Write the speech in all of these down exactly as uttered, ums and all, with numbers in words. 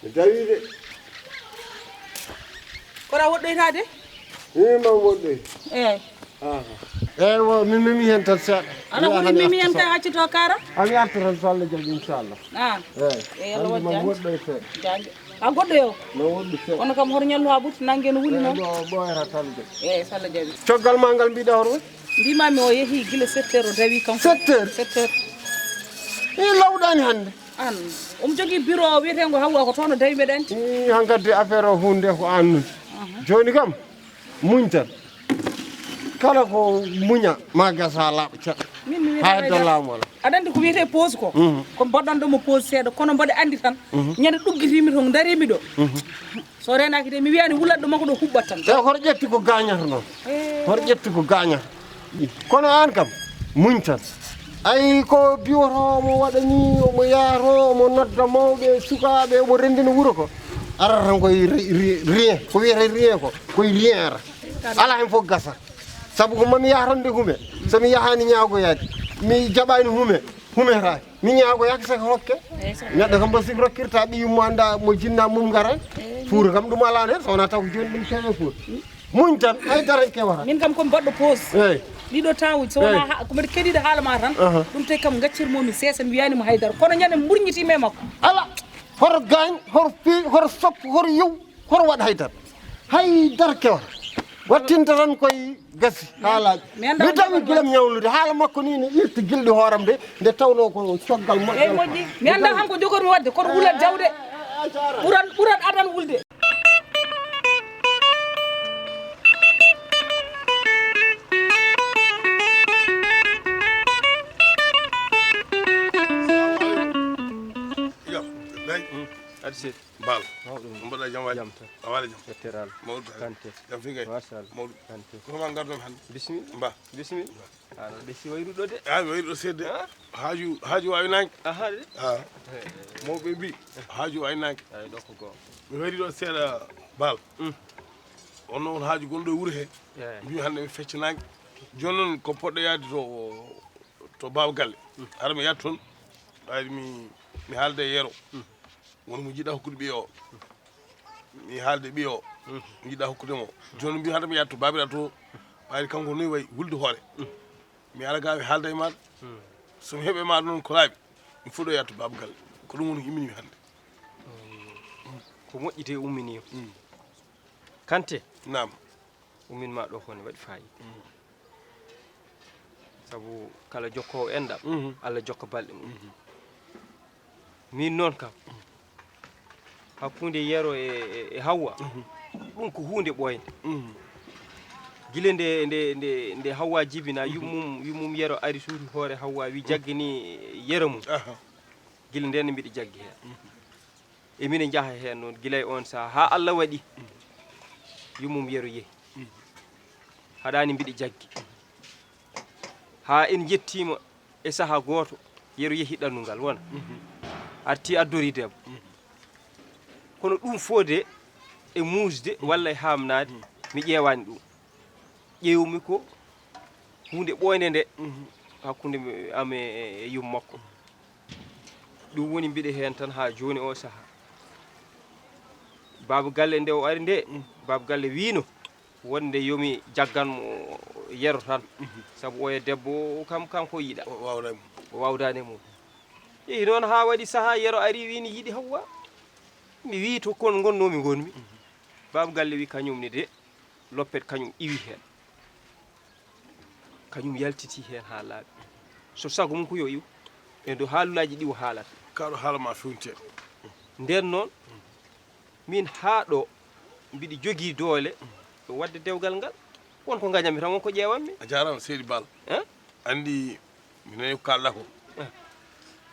Mi tawi de. Koɗa woɗɗoytaade? Min ma woɗɗoy. Eeyi. Aha. Eeyi, wo, mi memi heen tan seeɗa. Ana woni memi heen kay accito kaara? Ami arta tan so Allah jaɓi, inchallah. Ah. Eeyi. Eeyi, Allah waɗi jannde. Woɗɗoy seeɗa. Jannde. A goɗɗo yo? No woɗɗi seeɗa. Kono kam hoto ñallu haa ɓurti, nannge no wuli noon. Eeyi, ɗo ɓooyata tan de. Eeyi, so Allah jaɓi. Coggal ma ngal mbiɗa hoto? Mbimami o yeehi gila sept heures, o dawi kanko. Sept heures? Sept heures. I lawɗani hannde. An, omo jogii bureau o wiyetengo Hawwa, ko toon o dawi, mbeɗa anndi. I, hankadi affaire o huunde ko an nun. Aha. Jooni kam, muñ tan. Kala ko muña, ma gasa laaɓa cat. Min mi wiyata haa heddo laamu wala. Aɗa anndi ko wiyetee pause ko? Mhm. Ko mbaɗɗon ɗo mo pause seeɗa, kono mboɗo anndi tan. Mhm. Ñande ɗuggitiimi toon, ndariimi ɗo. Mhm. So reenaaki de, mi wiyaani wulatɗo makko ɗo huɓɓat tan. Te hoto ƴettu ko gaañata noon. Eh. Hoto ƴettu ko gaañata. Kono aan kam, muñ tan. Ay, ko biwoto omo waɗa ni, omo yaato, omo nodda mawɓe, sukaaɓe, omo renndina wuro ko. Arata tan koye ri-, ri-, rien. Ko wiyata rien ko, koye rien ara. Alaa heen fof gasa. Sabu ko mami yahatande hume. So mi yahaani ñaagoyaade, mi jaɓaani hume, humetaake. Mi ñaagoyaaka saka hokke. Neɗɗo kam mbo sik rokkirta ɓiyum mo annda mo jinna mum ngara. Fuuta kam ɗum alaa heen, so wonaa taw ko jooni ɗum kewe fuuta. Muñ tan, hay dara kewata. Min kam ko mi baɗɗo pause. Eeyi. Ɗiɗo temps uji, so wonaa ha-, ko mbiɗa keɗiɗo haala ma tan. Aha. Ɗum tawi kam gaccirmomi seesa, mi wiyaani mo hay dara. Kono ñande mburñitiima e makko. Ala, hoto gaañ, hoto feewi, hoto sokko, hoto yow, hoto waɗ hay dara. Hay dara kewata. Wattinta tan koye gasi, haalaaji. Mi anndaa mi tawi gilam ñawlude, haala makko ni ne irti gilɗi hooram de, nde tawnoo ko coggal moƴƴal. Eeyi, moƴƴi. Mi anndaa han ko jogormi waɗde, kono wulat jawde. Ɓuran, ɓuran adan wulde. Yo, ɓey. Mm, aɗa selli. Baal. Mawɗum. Mbaɗa jam waali? Jam tan. A waali jam? Yettere Allah. Mawɗum. Kante. Jam fi kay? Machallah. Mawɗum. Kante. Ko ma ngarɗon hannde? Bisimilla. Mba. Bisimilla. Mba. Aɗa ɓesdi wayruɗo de. Ah, mi wayruɗo seeɗa de. Ah? Haaju, haaju waawi naange. Aha de. Ah. Mawɓe mbi, haaju waawi naange. Ay, ɗo ko goonga. Mi wayri ɗo seeɗa Baal. Mm. On noon haaju gonɗo e wuro he. Eey. Mbi hannde mi fecca naange. Jooni noon ko poɗɗo yaade to, to Baaba Galle. Mm. Hara mi yaad toon. Ɓayri mi, mi haalda e Yero. Mm. Woni mo jiɗa hokkude ɓiyo o. Mi haalde ɓiyo o. Mm. Mi jiɗa hokkude mo. Jooni mbi hannde mi yaad to Baabira to. Ɓayri kanko noy wayi wulde hoore. Mm. Mi ara ga mi haalda e maaɗa. Hmm. So mi heɓe maaɗa noon ko laaɓi, mi fuɗɗo yahde to Baaba Galle. Ko ɗum woni ko immini mi hannde. Hmm. Ko moƴƴi de ummini. Hmm. Kante. Naam. Ummin ma ɗo ko ne waɗi faayiida. Hmm. Sabu kala jokkoowo enɗam, mhm, Allah jokka balɗe mum. Mhm. Min noon kam, hakkunde Yero e, e, e Hawwa, mhm, ɗum ko huunde ɓooynde. Mhm. Gila nde, nde, nde, nde Hawwa jibina, mhm, yummum, yummum Yero ari suuti hoore Hawwa, wi, mhm, jaggini Yero mum. Aha. Gila ndeen mbiɗa jaggi heen. Mhm. E mine njaha heen noon, gila e oon sahaa, haa Allah waɗi, mhm, yummum Yero yehi. Mhm. Haɗaani mbiɗa jaggi. Haa en njettiima e sahaa gooto, Yero yehi ɗannungal wona. Mhm. Arti addori debbo. Mhm. Kono ɗum fof de e muusde, mhm, walla e haamnaade, mhm, mi ƴeewaani ɗum. Ƴeewmi ko huunde ɓooynde nde, mhm, hakkunde am e, e yumma makko. Ɗum woni mbiɗa heen tan haa jooni o sahaa. Baaba galle nde o ari nde, mhm, baaba galle wiino, wonde yo mi jaggan mo Yero tan. Mhm. Sabu oya debbo kam, kanko yiɗa. O waawdaani mo. O waawdaani mo. Yehi noon haa waɗi sahaa Yero ari wiini yiɗi Hawwa. Mi wii to kon ngonnoomi ngonmi. Mhm. Baaba galle wi kañum ne de, loppet kañum iwi heen. Kañum yaltiti heen haa laaɓi. So sago mum ko yo iw. E ndo haalulaaji ɗi o haalata. Kaɗo haala ma fewnitee. Ndeen noon, min haa ɗo mbiɗi jogii doole ɗo waɗde dewgal ngal. Won ko ngañammi tan, won ko ƴeewammi. A jaaraama, Seydi Baal. Eh? Anndi mi nani ko kaalɗaa ko. Eh.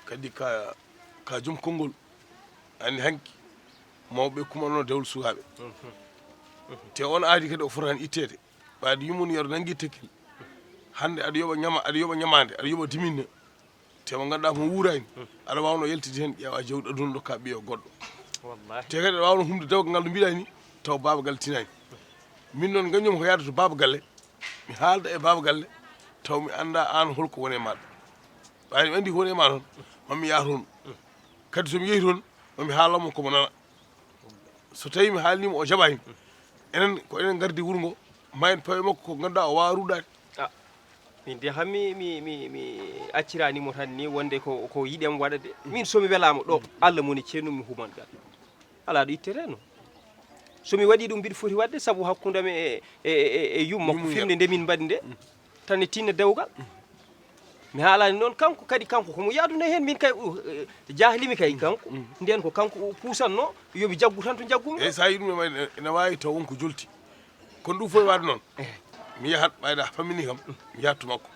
Kadi ka, ka joom konngol. Anndi hanki mawɓe kumanoo dewle sukaaɓe. Mhm. Te on aadi kadi o fota heen itteede. Ɓayde yummum Yero nanngi tekkil. Hannde aɗa yoɓa ñama, aɗa yoɓa ñamaande, aɗa yoɓa diminne. Te mo ngannduɗaa mo wuuraani, aɗa waawnoo yaltide heen, ƴeewa jawdi aduna ɗo ka ɓiyo goɗɗo. Wallaahi. Te kadi aɗa waawnoo humde dewgal ngal no mbiɗaa ni, taw baaba galle tinaani. Min noon ngañumi ko yahde to baaba galle, mi haalda e baaba galle, taw mi anndaa aan hol ko woni e maaɗa. Ɓayri mi anndi ko woni e ma toon, mami yaha toon. Kadi so mi yehi toon, mami haalamo komo nana. So tawi mi haalnimo o jaɓani, enen ko enen ngardi wuro ngo, ma en pawe makko ko ganduɗa o wawa ruɗɗade. Ah, min de hammi mi mi mi accirani mo tan ni wonde ko ko yiɗem waɗa de. Min so mi welama ɗo, Allah moni ceenum mi human gal. Ala ɗo itteteno. So mi waɗi ɗum mbiɗo foti waɗde sabu hakkunde am e e e e yumma ko. Yumma. Firnde nde min mbaɗi nde. Tan e tinna dewgal. Mi haalani noon kanko kadi, kanko komo yaaduna heen, min kay, uh, eh, jahlimi kay kanko. Nden ko kanko o puusanno, yo mi jaggu tan to jaggumi. Eyyi, sa yi ɗum ene wawi taw won ko jolti. Kono ɗum fof waɗa noon. Eh. Mi yahat ɓayda fammini kam, mi yahat to makko.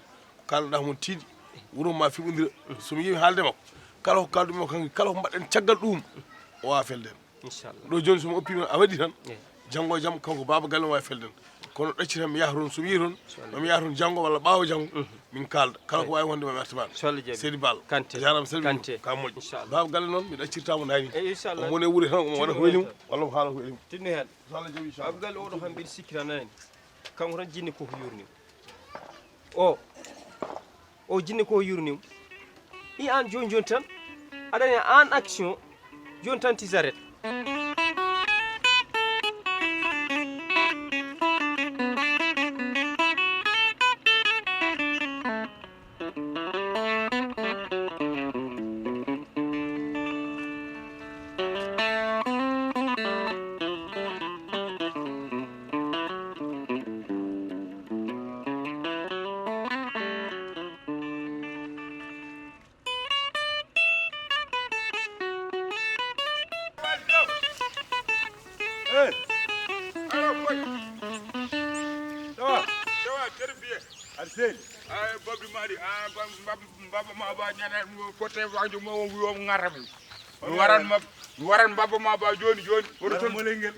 Ko kalɗa mo tiiɗi, wuro ma fiɓodira. So mi yewi haalde makko, kala ko kalɗumi o kanko, kala ko mbaɗɗen caggal ɗum, o wawa felden. Inchallah. Ɗo joni so mi oppiima a waɗi tan, eh, janngo e jam kanko baaba galle o wawi felden. Kono ɗacci tan mi yaha toon, so mi yehi toon, inchallah, mami yaha toon janngo walla ɓaawo janngo, mhm, min kaalda. Kala ko, eh, wawi wonde mami arta maɗa. Inchallah, jaɓi. Seydi Bal. Kante. A jarama, salmini. Kante. Ka moƴƴi. Inchallah. Baaba galle noon, mbiɗa accirta mo naani. Eh, inchallah. Omo woni e wuuri tan, omo waɗa ko weeli mo, walla mo haala ko weeli mo. Tinno heen. Inchallah, jaɓi, inchallah. Baaba galle oɗo kam mbiɗa sikkira nani. Kanko tan jinni ko ko yurni. O, o jinne ko yurni mo. I an joni joni tan, aɗa en action, joni tan ti s'arrête. Hey! Alo, boy. Tawa. Tawa, terbiye. Arsene. Ay, babbi mari. Ah, bab-, bab-, baba ma ba nyana mo fote wanjo mo wi o ngarami. Mi waran ma, mi waran baba ma ba joni, joni. Oto ton mo lengel.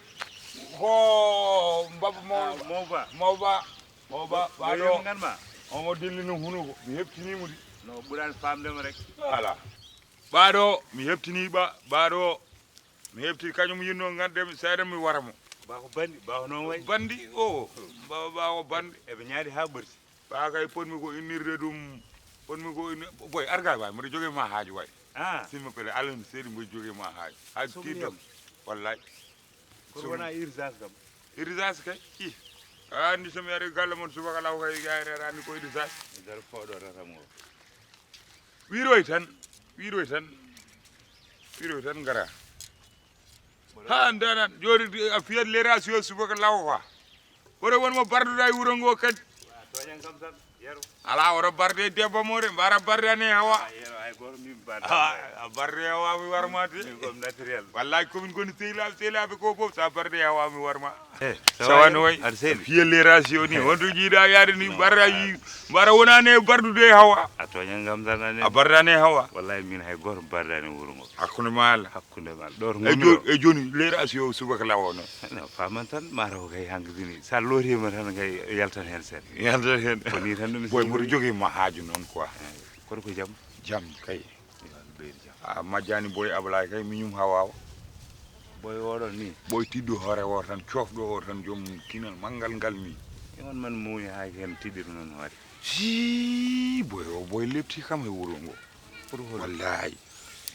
Ko baba mo. Ah, Mawba. Mawba. O ba, ɓaaɗo. Ngan ma. Omo dilli no hunuko. Mi heptini mo di. No ɓuran famde mo rek. Ala. Ɓaaɗo, mi heptini ba, ɓaaɗo. Mi hepti kañum yinno ngadde mi seeɗa mi wara mo. Ba ko bandi, ba ko noon wayi. Bandi o, ba, ba ko bandi. Eɓe ñaadi ha ɓorti. Ba kay potmi ko innirde ɗum, potmi ko inni, boy arga waay, mboɗo joge ma haaju waay. Ah. Simma pele, Alioune Seydi mboɗo joge ma haaju. Haaju tiiɗo. Wallay. Kono wona urgence kam. Urgence kay? I. A anndi so mi ari galle mon subaka law kay, yayre anndi ko urgence. Mi daro fooɗo rata mo. Wiroy tan, wiroy tan, wiroy tan ngara. Ha, ndanan, joni a fiyat les ratios subaka law quoi. Kono won mo barduɗa e wuro ngo kadi. Wa, toñan kam tan, yero. Ala, oto barde e debbo mo de, mbara bardane e Hawa. Ah, yero, ay goto min barda. Ah, a barde e Hawa mi warma de. Min kom naturel. Wallahi komin goni sehilaɓe, sehilaɓe ko fof, sa barde e Hawa mi warma. Eh, ça va, Sawa no way? Arsene. Fiye les ratios ni, wonto jiiɗa yaade ni, barra yi, mbara wonani e bardude e Hawa. A toñan kam tan anen. A bardane e Hawa. Wallahi min hay goto bardani wuro ngo. Hakkunde ma Allah. Hakkunde ma Allah. Ɗo to e ngonmi jo-, ɗo. E joni les ratios subaka law o noon. No, faman tan, mataw kay hankadi ni. Sa lorima tan kay yaltan hen seeɗa. Yaltan hen. Ko ni tan ɗum. Boy, mboɗo jogii ma haaju noon quoi. Eh, kono ko jam? Jam kay. Yo Allah ɓeydu jam. A majjani boy Ablaye kay, miñum Hawa o. Boy oɗon ni? Boy tiɗɗo hoore o tan, cofɗo o tan, joom kinal manngal ngal mi. E on man mawni hay ko hen tiɗɗiri noon hoore. Sii, boy o, boy lepti kam e wuro ngo. Pour hol? Wallahi.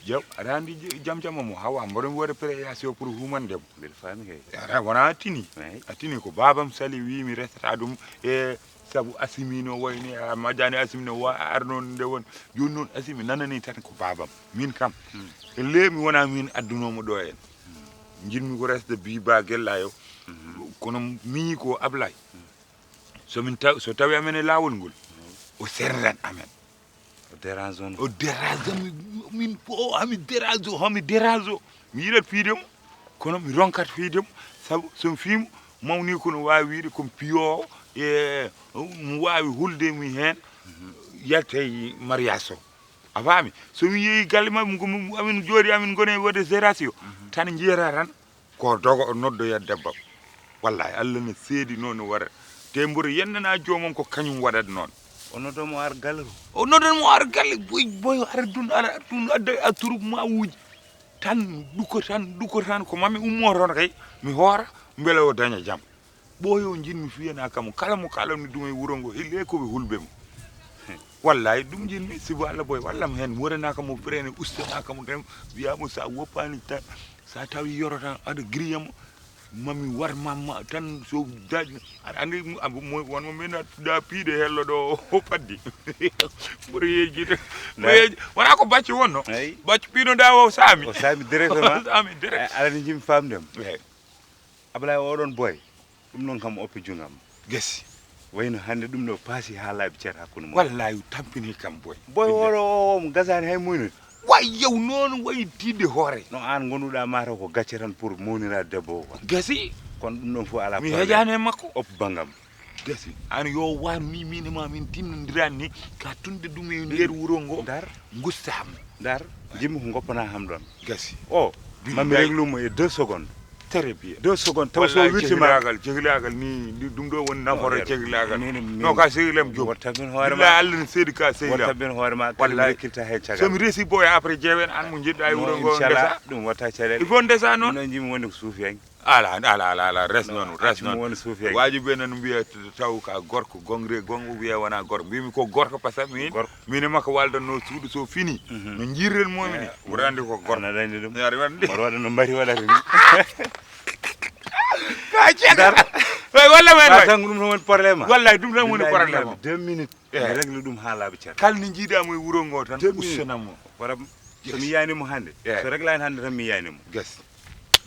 Jam, aɗa anndi je-, jam jam mo Hawa, mboɗo mi waɗa préayation pour humande mo. Mbiɗa faami kay. Ara, wona a tini. Eyi. A tini ko babam sali wi mi resata ɗum e sabu Asimi no wayni, a majjani Asimi no wa-, arno nde won. Joni noon Asimi nanani tan ko babam. Min kam, hmm, e le mi wona min addunoomo ɗo en. Hmm. Njiɗmi ko resde bi ba Gella o. Hmm. Kono miñi ko Ablaye. Hmm. So min taw-, so tawi amen e laawol ngol, hmm, o serran amen. O dérange on. O dérange am, min, o hami dérange o, hami dérange o. Mi yiɗat fiide mo, kono mi ronkat fiide mo, sabu so mi fii mo, mawni ko no waawi wiide ko mi piyoowo, e mo waawi hulde mi heen, mhm, yalta e mariage o. A faami? So mi yehi galle maɓɓe, ko mi, amin jooɗi, amin ngoni e waɗde gération, mhm, tan njiyata tan, ko dogo o noddoya debbo am. Wallahi, Allah ne seedi noon no waɗa. Te mboɗo yennana joomum ko kañum waɗata noon. O nodda mo ar galle to? O nodda mo ar galle, boy, boy, ara dun, ara dun, adda a turuk ma wuuji. Tan duko tan, duko tan, ko mami ummo toon kay, mi hoora, mbele o daña jam. Ɓooyo njiɗmi fiyana kam, kala mo kalanmi ɗum e wuro ngo, hille ko ɓe hulɓe mo. Wallahi, ɗum jinmi, sibu Allah boy, wallam heen, woranaka mo freine, ustanaka mo tan, wiyamo sa woppani tan, sa tawi yoro tan, aɗa griya mo, mami war mamma tan, so daji, aɗa andi, abu mo, won mo min da piide hello ɗo, o paddi. Ɓuri yejjide. Mo yejji, wona ko bacci wonno. Eyi. Bacci piino da o sami. O sami directement. O sami direct. Eh, ala ni jim famdem. Eyi. Ablaye oɗon boy, ɗum noon kam oppi jungam. Gasi. Wayno hannde ɗum ɗo paasi haa laabi ceer hakkunde mo. Wallahi tampini kam boy. Boy oɗo o, o mo gasani hay muyno. Way yow noon wayi tiiɗde hoore. No aan ngonduɗa mataw ko gacce tan pour mawnira debbo o quoi. Gasi. Kono ɗum ɗon fof ala. Mi problème. Hejani e makko. Op bangam. Gasi. Aan yo waan mi min e ma min tinnondirani ni ka tunde ɗum e nder wuro ngo. Ndar. Gustamo. Ndar. Jimmi ko goppana ham ɗon. Gasi. O. Mami réglu mo e deux secondes. Très bien. Deux secondes taw so wirtima. Cehilaagal, cehilaagal ni, ni ɗum ɗo woni nafoore cehilaagal. No ka sehilem joom. Watta min hoore ma. Billahi Allah ne seedi ka sehilam. Watta min hoore ma kadi mi rekkilta hen cagal. So mi resi boy après jeewen an mo jiɗɗa e wuro ngo ndesa. Inchallah ɗum watta caɗeele. Il faut ndesa noon. Ɗum ɗo jimi wonde ko suufiyanke. Ala ala ala ala res noon res noon. Woni suufiyanke. Wajibe nan mbiya taw ka gorko gongre gongo wiya wona gorko mbimi ko gorko par ce que min. Min e makko waldanno suudu so fini. No jiirren momini. Wurande ko gorko. Ana dañde ɗum. Yari wande. Mbaɗa waɗa no mbari waɗata ni. Ka ceɗa. Way walla men way. Tan ɗum tan woni problème. Wallahi ɗum tan woni problème. Deux minutes. Mi régler ɗum ha laabi ceer. Kala ni jiiɗa mo e wuro ngo tan ussanam mo. Waɗa so mi yiyani mo hannde. So régler en hannde tan mi yiyani mo. Gas.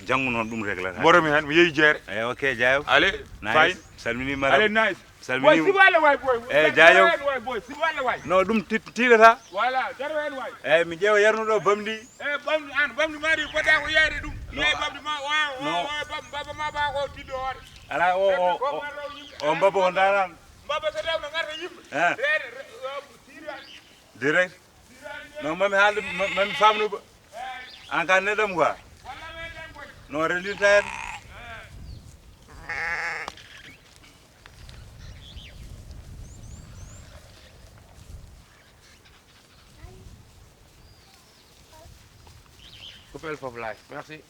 Janngo noon ɗum régler. Mboro mi hen mi yeeyi jeere. Eyi ok jaayo. Allez. Nice. Salmini madame. Allez nice. Salmini. Boy sibo Allah way boy. Eh jaayo. Way boy sibo Allah way. No ɗum tiiɗata. Voilà daro hen way. Eyi mi ƴeewa yarnuɗo bamdi. Eh bamdi an bamdi mari fota ko yeere ɗum. Yeey bamdi ma o o bam baba ma ba ko tiddo hoore. Ala o o o baba o ndaran. Baba so dawno ngarta yimɓe. Eh. Reede tiiɗa. Direct. No mami haalde mami famnu ba. An ka neɗɗam quoi. No rendinta en. Coupez le feu là. Merci.